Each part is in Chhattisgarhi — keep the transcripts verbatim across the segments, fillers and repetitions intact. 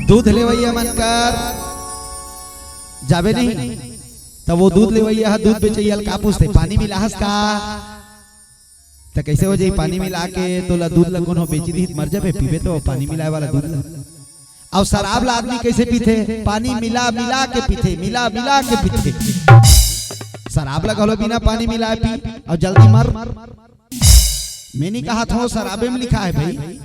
दूध लेवइया मन कर जाबे नहीं, त वो दूध लेवइया ह दूध बेचइया ल का पूछथे, "पानी मिलाहस का?" त कइसे हो जाही, पानी मिला के तोला दूध ल कोनो बेची दिही त मर जाबे, पीबे तो पानी मिलाए वाला दूध ल। अउ शराब ला आदमी कइसे पीथे? पानी मिला मिला के पीथे, मिला मिला के पीथे। शराब ला घलो बिना पानी मिलाए पी अउ जल्दी मर। मैं नहीं कहा था, वो शराबे में लिखा है भाई।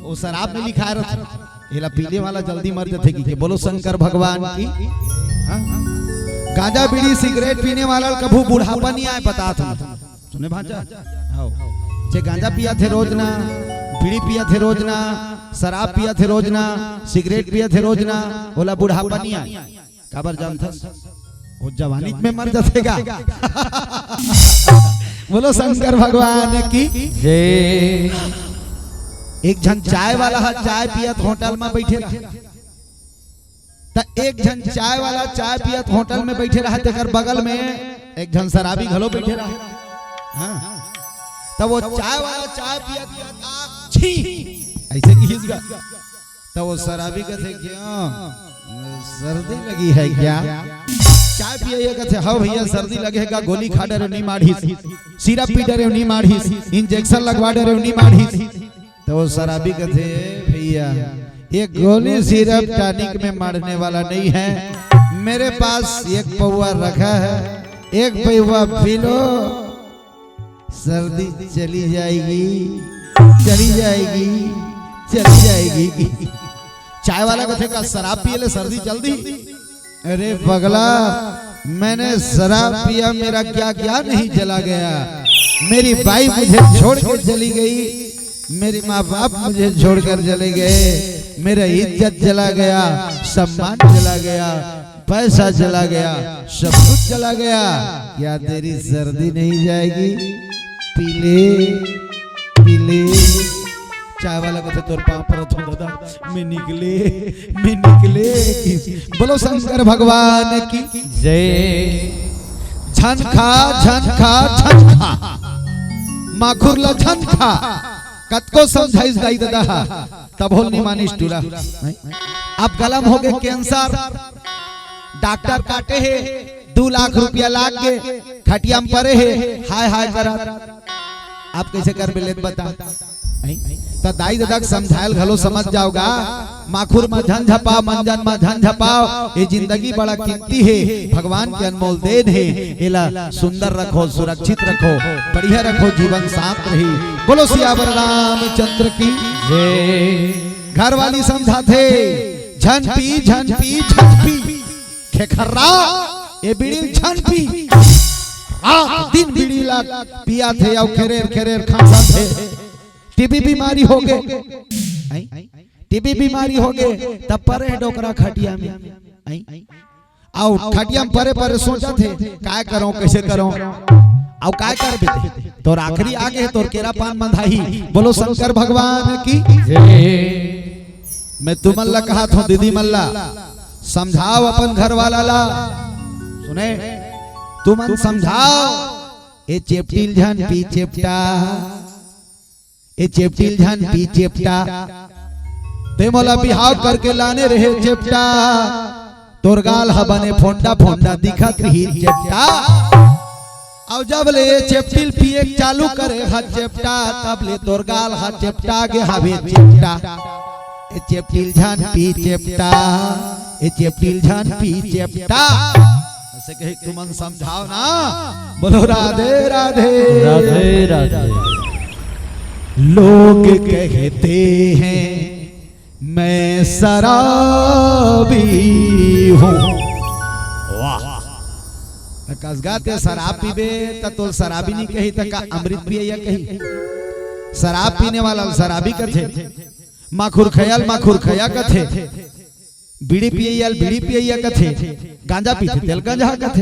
वो शराब में लिखा रहता, एला पीने वाला जल्दी मर जाथे कि के। बोलो शंकर भगवान की। हाँ? गांजा, बीड़ी, सिगरेट पीने वाला कभू बुढ़ापा नहीं आए, बता था। सुने भांचा? आओ। जे गांजा पिया थे रोज ना, बीड़ी पिया थे रोज ना, शराब पिया थे रोज ना, सिगरेट पिया थे रोज ना, ओला बुढ़ापा नहीं आए। काबर जानथस? वो जवानी में मर जाथे गा। बोलो शंकर भगवान की। जय। एक झन चाय वाला ह चाय पियत होटल में बैठे रहा, त एक झन चाय वाला चाय पियत होटल में बैठे रहा, तेकर बगल में एक झन शराबी घलो बैठे रहा। हाँ। त वो चाय वाला चाय पियत पियत आ, "छी!" ऐसे किहिस गा। त वो शराबी कथे, "क्यों, सर्दी लगी है क्या?" चाय पिए ये कथे, "हव भैया, सर्दी लगे हे गा, गोली खा डरेंव, नी माढ़िस, सिरप पी डरेंव, नी माढ़िस, इंजेक्शन लगवा डरेंव, नी माढ़िस।" त वो शराबी कथे, "भैया, ये गोली सिरप टॉनिक में मारने वाला नहीं है, मेरे पास एक पौवा रखा है, एक पौवा पी लो।" सर्दी चली जाएगी, चली जाएगी, चली जाएगी। चाय वाला कथे, "का शराब पिए ले सर्दी चल दी?" अरे पगला, मैंने शराब पिया, मेरा क्या क्या नहीं चला गया। मेरी बाई मुझे छोड़ के चली गई, मेरे माँ बाप मुझे छोड़कर चले गए, मेरा इज्जत चला गया, सम्मान चला गया, पैसा चला गया, सब कुछ चला गया। क्या तेरी सर्दी नहीं जाएगी? पी ले, पी ले। चाय वाला कथे, "तोर पाँव परत हँव दादा, मैं निकले, मैं निकले।" बोलो शंकर भगवान की। जय। झन खा, झन खा, झन खा। माखुर ला झन खा। कतको समझाइस दाई ददा हा, तभो ल नी मानिस टूरा। अब गला म होगे कैंसर, डॉक्टर काटे हे, दू लाख रुपया लाग गे, खटिया म परे हे, हाय हाय करत। अब कइसे करबे ले त बता? त दाई ददा के समझायल घलो समझ जाव गा। माखुर म झन झपाव, मंजन म झन झपाव। ये जिंदगी बड़ा कीमती हे, भगवान के अनमोल देन हे। एला सुंदर रखो, सुरक्षित रखो, बढ़िया रखो, जीवन शांत रही। बोलो सियावर रामचंद्र की। जय। घरवाली समझाथे, "झन पी, झन पी, झन पी। खेखर्रा, ये बीड़ी ल झन पी।" रात दिन बीड़ी ला पियाथे अउ खेरेर खेरेर खांसाथे। टीबी बीमारी होगे। आई? टीबी बीमारी होगे, तब परे डोकरा खटिया में। आई? अउ खटिया म परे परे सोचत हे, "काय करंव, कइसे करंव?" अउ काय करबे ते? तोर आखिरी आगे हे, तोर केरा पान मंधाही। बोलो शंकर भगवान की। जय। मैं तुमन ला कहत हँव, दीदी मन ला, समझाव अपन घर वाला ला। सुने, तुमन समझाव, ए चेपटी ल झन पी चेपटा। ए चेपटी ल झन पी चेपटा, ते मोला बिहाव करके लाने रहे चेपटा, तोर गाल ह बने फोंडा फोंडा दिखत रही चेपटा। अउ जब ले ए चेपटी ल पिए के चालू करे ह चेपटा, तब ले तोर गाल ह चेपटा गे हवे चेपटा। ए चेपटी ल झन पी चेपटा, ए चेपटी ल झन पी चेपटा। अइसे कहि तुमन समझाव ना। बोलो राधे राधे। राधे राधे। लोग कहते हैं मैं शराबी हूँ। वाह। त कस गा ते शराब पीबे त तोल शराबी नहीं कही त का अमृत पियैया कही? शराब पीने वाला ल शराबी कथे, माखुर खया ल माखुर खया कथे। बीड़ी पियैया ल बीड़ी पियैया कथे, गांजा पीथे तेल गांजा कथे।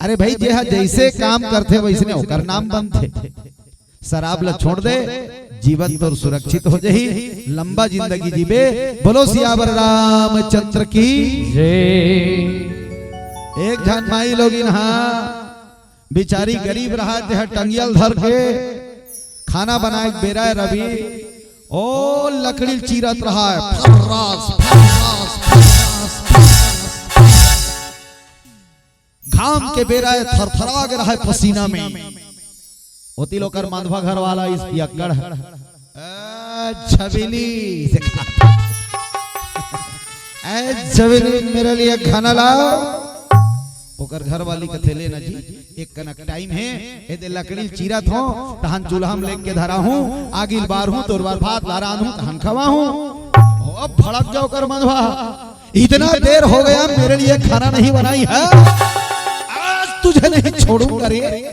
अरे भाई, जे हा जइसे काम करथे वइसने ओकर नाम बनथे। शराब ल छोड़ दे, जीवन तोर सुरक्षित हो जाही, लंबा जिंदगी जीबे। बोलो सियावर रामचंद्र की। जय। एक झन माई लोगिन हा बिचारी गरीब रहा, तेहा टंगिया ल धर के खाना बनाए के बेरा ए रवि, ओ लकड़ी ल चीरत रहय, फर्रास, फर्रास, फर्रास, फर्रास। घाम के बेरा ए, थरथरा गे रहय पसीना में। ओती ले ओकर मंधवा घर वाला अइस पियक्कड़ हे। ए छबीली, ए छबीली, मेरे लिए खाना लाओ। ओकर घर वाली कथे, "ले ना जी, एक कनक टाइम हे, एदे लकड़ी ल चीरत हों, तहन चूल्हा म लेग के धराहूं, आगी ल बारहूं, तोर बर भात ला रांधहूं, तहन खवाहूं।" ओ, अब भड़क गे ओकर मंधवा, "इतना देर हो गया, मेरे लिए खाना नहीं बनाई है, आज तुझे नहीं छोड़ूंगा रे।"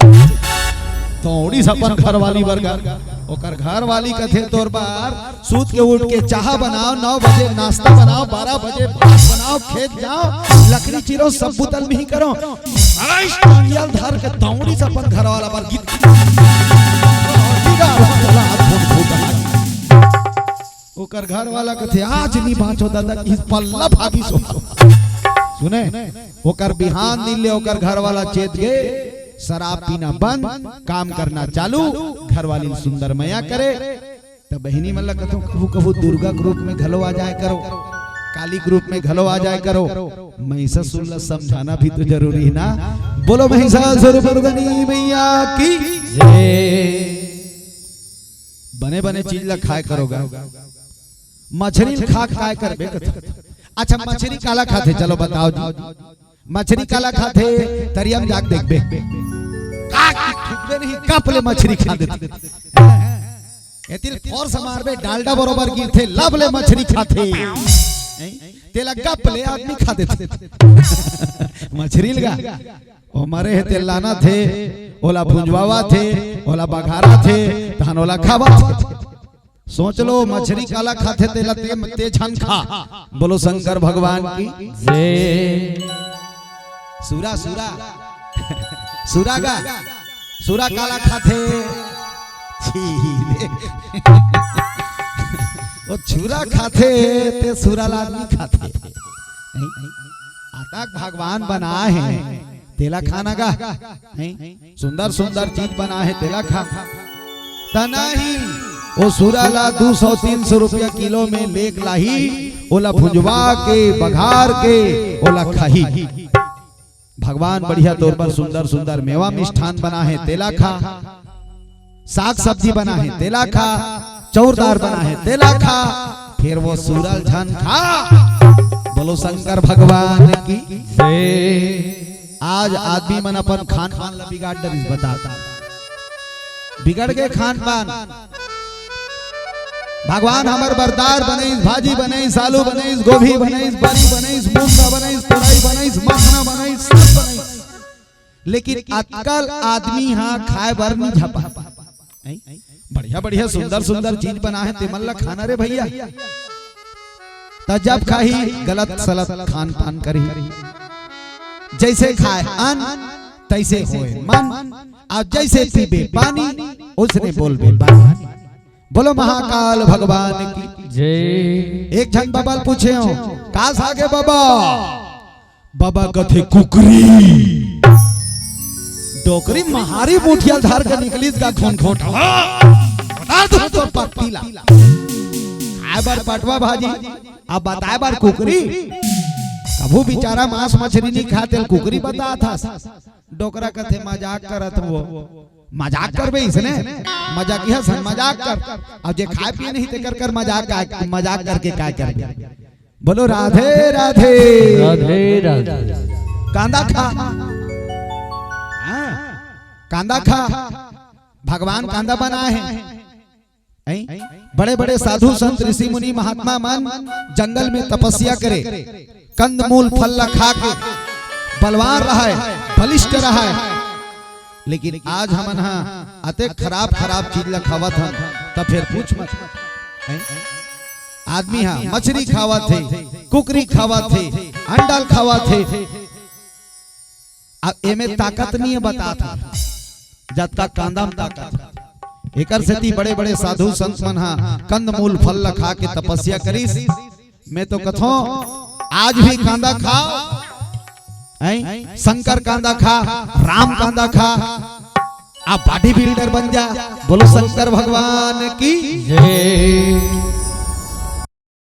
दौड़िस अपन घर वाली बर गा। ओकर घर वाली कथे, "तोर बर सूत के उठ के चाहा बनाव, नौ बजे नाश्ता बनाव, बारह बजे भात बनाव, खेत जाव, लकड़ी चीरो, सब बुता ल मिही करो।" अइस टंगिया ल धर के दौड़िस अपन घर वाला बर गीत। ओकर घर वाला कथे, "आज नी बांचो दादा, कि पल्ला भागी सो।" सुने, ओकर बिहान दिन ले ओकर घर वाला चेत गे, शराब पीना बंद, काम करना चालू, घर वाली ल सुंदर मया करे। त बहिनी मन ल कथों, कभू कभू दुर्गा के रूप में घलो आ जाए करो, काली के रूप में घलो आ जाए करो। महिषासुर ल समझाना भी तो जरूरी हे ना। बोलो महिषासुर मर्दनी मैया की जय। बने बने चीज ल खाए करो गा। मछरी ल खा के काय करबे कथों? अच्छा, मछरी काला खाथे, चलो बताव जी। मछरी काला खाथे, तरिया म जाके देखबे। का की थूकबे नहीं, गप ले मछरी खा देथे। एती ल फोर्स मारबे, डालडा बरोबर गिरथे, लब ले मछरी खाथे। हैं? तेला गप ले आदमी खा देथे। मछरी ल गा, ओ मरे हे तेला लानथे, ओला भुंजवावथे, ओला बघारथे, तहन ओला खावथे। सोच लो, मछरी काला खाथे तेला ते, ते झन खा। बोलो शंकर भगवान की जय। सुरा, सुरा, सुरा गा, सुरा काला खाथे? छी रे। ओ छुरा खाथे, ते सुरा ल आदमी खाथे। नहीं? अतक भगवान बनाय हे, तेला खाना गा। नहीं? सुंदर सुंदर चीज बनाय हे, तेला खा। त नहीं, ओ सुरा ला दू सौ तीन सौ रुपया किलो में लेग लाही, ओला भुंजवा के, बघार के, ओला खाही। भगवान बढ़िया तोर बर सुंदर सुंदर मेवा मिष्ठान बनाय हे, तेला खा। साग सब्जी बनाय हे, तेला खा। चौरदार बनाय हे, तेला खा। फेर ओ सुरा ल झन खा। बोलो शंकर भगवान की जय। आज आदमी मन अपन खान पान ला बिगाड़ डरिस, बता। बिगड़ गे खान पान। भगवान हमर बर दार बनइस, भाजी बनइस, आलू बनइस, गोभी बनइस, बरी बनइस, मुनगा बनइस, तुरई बनइस, मखना बनइस, सब बनइस। लेकिन अतकल आदमी हा खाय बर नी झपा। हैं? बढ़िया बढ़िया सुंदर सुंदर चीज बनाय हे, तेमन ला खाना रे भइया। त जब खाही गलत सलत खान पान करही। जइसे खाय अन्न, तइसे होय मन। अउ जइसे पीबे पानी, ओइसने बोलबे बानी। बोलो महाकाल भगवान की जय। एक झन बबा ल पूछे हों, "का सागे बबा?" बबा कथे, "कुकरी।" डोकरी महारी मुठिया ल धर के निकलिस गा खून खोट। हाँ, उतार दो तोर पत्ती ला। खाय बर पटवा भाजी, अब बताय बर कुकरी। कभू बिचारा मांस मछरी नी खाय, तेला कुकरी बतात हस। डोकरा कथे, "मजाक करत हों।" मजाक करबे इसने? मजाकिया सन मजाक कर। अब जे खाय पिए नहीं, तेकर कर मजाक, मजाक करके काय करबे? बोलो राधे राधे। राधे राधे। कांदा खा। हाँ, कांदा खा। भगवान कांदा बनाय हे। हैं? बड़े बड़े साधु संत ऋषि मुनि महात्मा मन जंगल में तपस्या करे, कंदमूल फल ला खा के बलवान रहय, बलिष्ठ रहय। लेकिन आज हमन हा अतेक खराब खराब चीज ला खावत हन, त फेर पूछ मत। हैं? आदमी हा मछरी खावत हे, कुकरी खावत हे, अंडा ल खावत हे, अब एमे ताकत नहीं हे, बतात हूँ, जतका कांदा म ताकत हे। एकर सेती बड़े-बड़े साधु संत मन हा कंदमूल फल ल खा के तपस्या करिस। मैं तो कथों, आज भी कांदा खा, हैं? शंकर कांदा खा, राम कांदा खा, आप body builder बन जा। बोलो शंकर भगवान की जय।